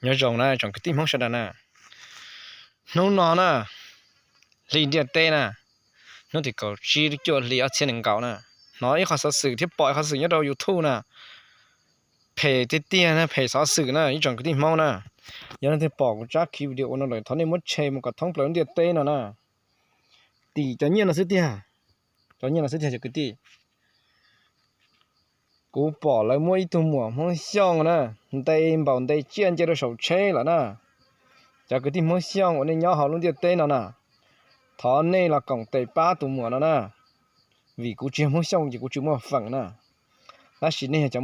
Nyob zoo na tsoom kwv tij Hmoob sawv daws na, hnub no na, hli ntiaj teb na, hnub tim kaum tsib lub cuaj hli ob txhiab nees nkaum na, hnov ib qho xov xwm thiab pom ib qho xov xwm nyob rau YouTube na, phem tiag tiag na, phem xov xwm na ib tsoom kwv tij Hmoob na. Yog leej twg pom kuv tsab khiv video no lawm thov nej muab share mus kom thoob plaws lub ntiaj teb no na. Tim cov nyiaj no xwb tiag, cov nyiaj no xwb tiag cov kwv tij. Kuv pom lawv muab ib tug muam Hmoob Xyooj na, nte npaum nte tsiaj nce rau saum tsheb lawm na. Cov kwv tij Hmoob Xyooj uas nej nyob hauv lub ntiaj teb no na, thov nej los koom tes pab tus muam no na, vim kuv tsis yog Hmoob Xyooj ces kuv tsis muaj feem na. Tab sis nej yog cov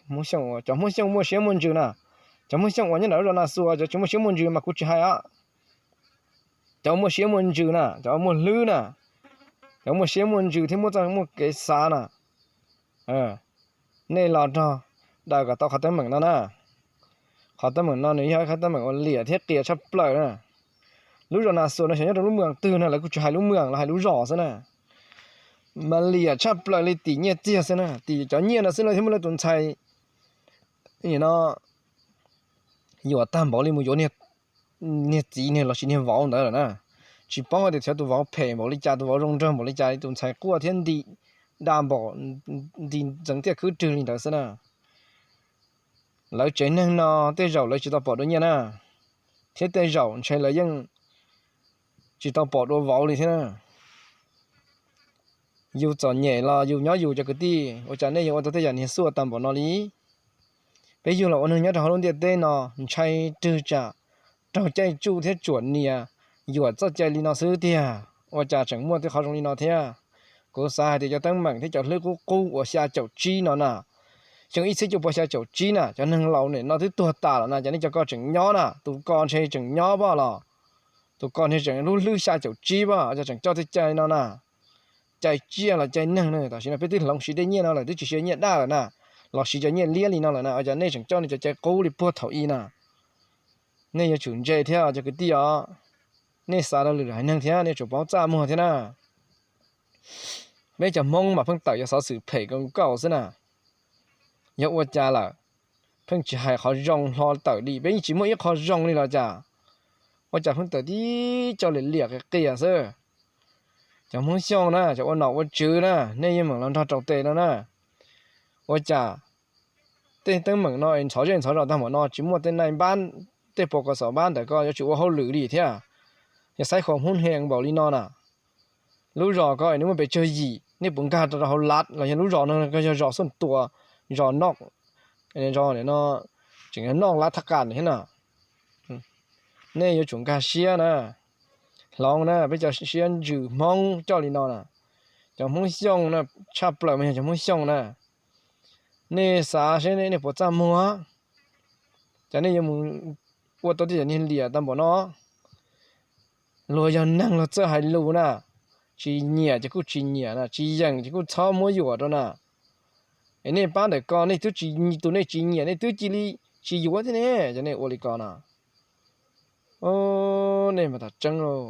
Hmoob Xyooj, cov Hmoob Xyooj muaj siab muaj ntsws na, cov Hmoob Xyooj uas nyob ntawm lub zos Nas Xuas, cov tsis muaj siab muaj ntsws mas kuv tsis hais os. Cov muaj siab muaj ntsws na, cov muaj hlwb na, cov muaj siab muaj ntsws thiab muaj txoj muaj kev xav na, nej los nrog daws kom tau qhov teeb meem no na. Qhov teeb meem no nws yog ib qhov teeb meem uas liam thiab qias tshaj plaws na. Lub zos Nas Xuas no xyov nyob rau lub moos twg na, lawv kuj tsis hais lub moos, lawv hais lub zos xwb na. Mas liam tshaj plaws li tim nyiaj txiag xwb na, tim cov nyiaj no xwb lawv thiaj muaj lawv tus ntxhais no yuam tag npaum li mus yuav niag txiv niag los sis niag vauv ntawd lawm na. Tsis paub hais tias txhia tus vauv phem npaum li cas, tus vauv zoo nraug npaum li cas, tus ntxhais quaj thiab nti da npaum, nti ntxeev tiaj khwb rwg li ntawd xwb na. Lawv tsev neeg no tej zaum lawv tsis tau pom dua nyiaj na, thiab tej zaum ntshe lawv yeej tsis tau pom dua vauv li thiab na. Yus txom nyem los yus nyob yus cov kwv tij, ua cas nej yuav ua tau tej yam niag xuaj tag npaum no li? Peb yug los ua neeg nyob rau hauv lub ntiaj teb no ntshai rwg tsam raug caij tsuj thiab tsuam nias yuam txoj cai li no xwb tiag, ua cas tseem muaj tej qhov zoo li no thiab. Kuv xav hais tias cov teeb meem thiab cov hlwb qub qub uas xya caum tsib no na, xyoo ib txhiab cuaj puas xya caum tsib na, cov neeg laus nim no twb tuag tas lawm na, cas nej cov ko tseem nyob na, tus ko ntshe tseem nyob pab los, tus ko ntshe tseem lub hlwb xya caum tsib pab, cas tseem coj tej cai no na. Cai tsiaj los cai neeg na, tam sim no peb twb hloov siv tej nyiaj no lawm, twb tsis siv nyiaj daj lawm na, los siv cov nyiaj liab li no lawm na, cas nej tseem coj nej cov cai qub li puag thaum ub na. Nej yuav tsum ntse thiab cov kwv tij os, nej xav rau lwm haiv neeg thiab nej tsum paub txaj muag thiab na. Peb cov Hmoob mas pheej tawm yog xov xwm phem nkaus xwb na. Yog ua cas lawm, pheej tsis hais qhov zoo hlo tawm li, peb yeej tsis muaj ib qho zoo li los cas, ua cas pheej tawm tib co liam liam qias qias xwb. Cov Hmoob Xyooj na, cov ua nom ua tswv na, nej yeej meem los nrog rau tes no na. Ua cas tej teeb meem no ntxhov zej ntxhov zos tag npaum no tsis muaj tej nai npab, tej pos kos xom npab ntawm ko yuav tsum ua hauj lwm li thiab? Yog xaiv khuam Hmoob Hees npaum li no na, lub zos ko es nws muaj pes tsawg yim, nej puas nkag rau hauv lav los yog lub zos no ko yog zos xuj tuas, zos noj, zos no tseem yog noj lav thaj qas thiab na. Nej yuav tsum nkag siab na, hloov na, peb cov siab ntsws Hmoob coj li no na. Cov Hmoob Xyooj na, tshaj plaws mas yog cov Hmoob Xyooj na. Nej xav seb nej puas txaj muag, cas nej yuav mus ua tau tej yam niag liam tau npaum no. Luag yog neeg luag txawj hais lus na, tsis nyiam ces kuj tsis nyiam na, tsis yeem ces kuj txhob muab yuam rau na. Es nej pab ntawm ko nej twb tsis, tus nej tsis nyiam nej twb cia li tsis yuav thiab ne, cov nej ua li ko no. Nej mas tam tseeb lauj,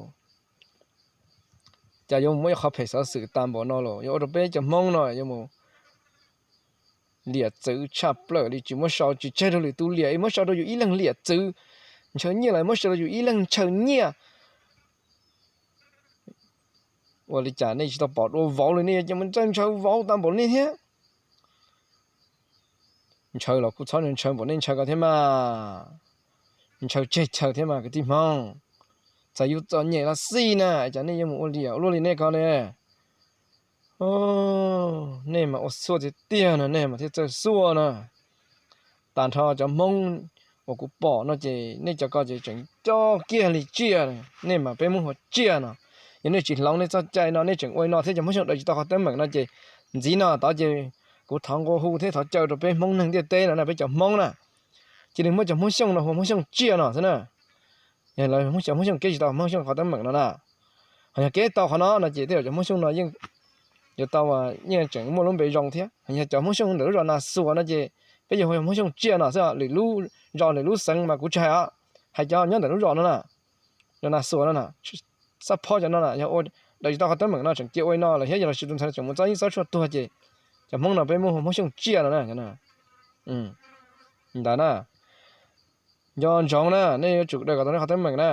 cas yuav mus muaj ib qho phem xov xwm tag npaum no los yuav ua rau peb cov Hmoob no yuav mus liam txwv tshaj plaws li, tsis muab sau, tsis tseg rau lwm tus liam, muab sau rau yus ib leeg liam txwv. Ntshaw nyiaj los muab sau rau yus ib leeg ntshaw nyiaj. Ua li cas nej tsis tau pom dua vauv li nej yuav mus ntshaw vauv tag npaum nej thiab? Ntshaw los kuj txhob ntshaw npaum nej ntshaw ko thiab mas, ntshaw tseg chaw thiab mas kwv tij Hmoob. Txawm yus txom nyem los xij na, cas nej yuav mus ua liam ua luaj li nej ko ne? Nej mas ua xuaj tiag tiag no, nej mas thiaj txawj xuaj na. Tag nrho cov Hmoob uas kuv pom no ces nej cov ko ces tseem coj kiag li tsiaj, nej mas peb Hmoob hu tsiaj no. Yog nej tsis hloov nej txoj cai no, nej tseem ua li no thiab cov Hmoob Xyooj daws tsis tau qhov teeb meem no ces ntxiv no tod ces kuv thov nqua hu thiab thov caw rau peb Hmoob neeg ntiaj teb no na, peb cov Hmoob na, cia li muab cov Hmoob Xyooj no hu Hmoob Xyooj tsiaj no xwb na. Yog lawv cov Hmoob Xyooj keb tsis tau Hmoob Xyooj qhov teeb meem no na, ho yog keb tau qhov no no ces tej zaum cov Hmoob Xyooj no yeej yuav tau, yeej tseem muaj lub npe zoo thiab. Ho yog cov Hmoob Xyooj ntawm lub zos Nas Xuas no ces peb yuav hu Hmoob Xyooj tsiaj no xwb, lwm lub zos lwm lub xeev mas kuv tsis hais os, hais cov nyob ntawm lub zos no na, zos Nas Xuas no na, xab phob cov no na, yog ua daws tsis tau qhov teeb meem no tseem cia ua li no lawm thiab yog los sis tus ntxhais tseem mus txob yeeb txob tshuaj tuag ces cov Hmoob no peb muab hu Hmoob Xyooj tsiaj no na. Ntawd na, Nco ntsoov na, nej yuav tsum daws kom tau nej qhov teeb meem na.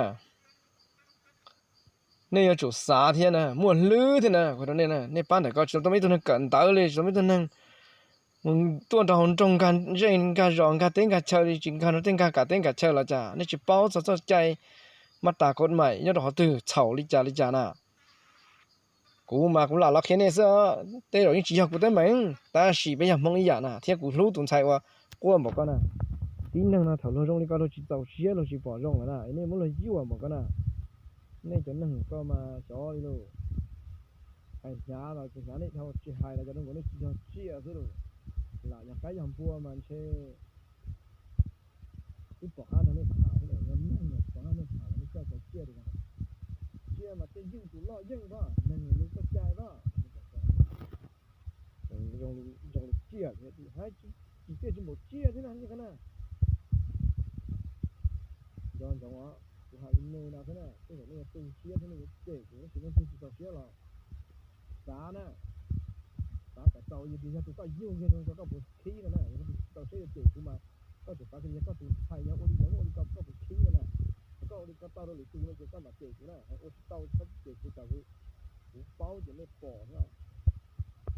Nej yuav tsum xav thiab na, muaj hlwb thiab na, kuv hais rau nej na, nej pab ntawm ko tsis tau muaj ib tug neeg kawm ntawv li, tsis tau muaj ib tug neeg tuaj nrog hauv nroog nkag zej nkag zos nkag teb nkag chaw li, tsis nkag nrog tej nkag kam teb nkag chaw los cas nej tsis paub txog txoj cai mas tas kod maim nyob rau qhov twg, txhaum li cas li cas na. Kuv mas kuv lam los qhia nej xwb, tej zaum yeej tsis yog kuv teeb meem, tab sis peb yog Hmoob ib yam na, thiab kuv hlub tus ntxhais uas quaj npaum ko na. Tib neeg no thaum luag zoo li ko luag tsis txaus siab luag tsis pom zoo lawm na, nej muab luag yuam npaum ko na. Nej cov neeg ko mas xyov li lus, hais hnyav los tsis hnyav, nej dhau tsis hais los cov neeg ko nej tsis yog tsiaj xwb lus. Lam yog qaib yog npua mas ntshe ib pom qab nrog nej tham xwb, yog neeg mas tsis pom qab nej tham los nej coj cov tsiaj li ko. Tsiaj mas tej ywj tus loj yeej pab, neeg yus txoj cai pab. Zoo li tsiaj, hais tsis tsiaj tsis npaum tsiaj thiab na, nej ko na. Nco ntsoov os, kuv hais li no xwb na, tej zaum nej yuav tu siab thiab nej yuav cem kuv, tab sis leej twg tsis txaus siab los xav na, xav kom tau, yog tias yog tus koj yug yog tus koj puas khib no na, yog leej twg tsis txaus siab yuav cem kuv mas koj tseem xav tias yog koj tus ntxhais yog ua li ntawd ua li ko koj puas khib no na. Koj ua li ko tau rau lwm tus no ces koj mam cem kuv na, hais ua tsis tau txhob cem kuv tsam kuv, kuv paub ces nej pom xwb.